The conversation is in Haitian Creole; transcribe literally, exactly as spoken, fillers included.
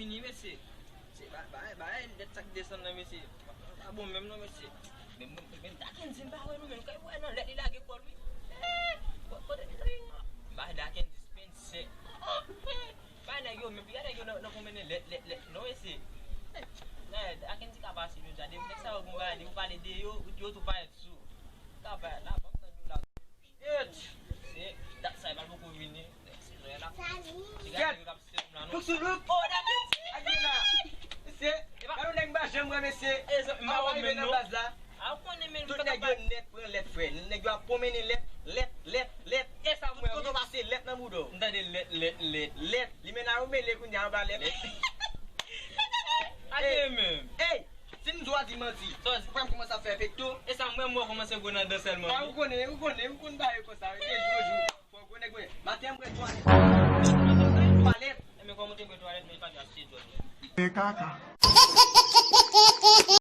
Vini, mesye. Se ba, ba, ba, lèt sa k desann nan, mesye. Pa bon menm non, mesye. Men, men, men, men, Dakendy, m pa wè nou, men nou kay wè nan lèt li lage kò l, wi. Eh, ko-, kote, kote, ba, Dakendy, Spencer. Ba, nèg yo, men piga nèg yo nan, nan konbyen lèt, lèt, lèt, non, mesye. Eh, Dakendy ka pase, nou ja, de, nèg sa yo, bon, ba, de, ou pale de yo, yo tou parèt sou. Ka ba, la, bank nan yo la. Shit! Se dat sa, e pa poko vini. Se lè la. Ti gade yo k ap sèt m la, non. Look sou look. Oh, dat ti. Ak gen la. Mesye, pa yon nèg m pa janm wè, mesye. E sa, m pa wè menm non. Baz la. A, ou konnen, men, tout nèg yo nèt pran lèt, frè. Nèg yo ap pwomennen lèt, lèt, lèt, lèt. E sa, mwen, tout kote w pase, lèt nan bouda w. M tande lèt, lèt, lèt. Lèt. Li mennen yo mele kounye a anba lèt. Ate menm. Ey! Si m di w a di manti, ou pral kòmanse ap fè efekto. E sa, mwen, mwen kòmanse gwo nan dan sèlman. A, ou konnen, ou konnen, ou konn bagay konsa, wi. Gen jou, jou, fò gwo nèg mwen. Maten, m bwè twalèt. Twalèt. E men kòman ou te bwè twalèt, men pa di achte djòl. E kaka.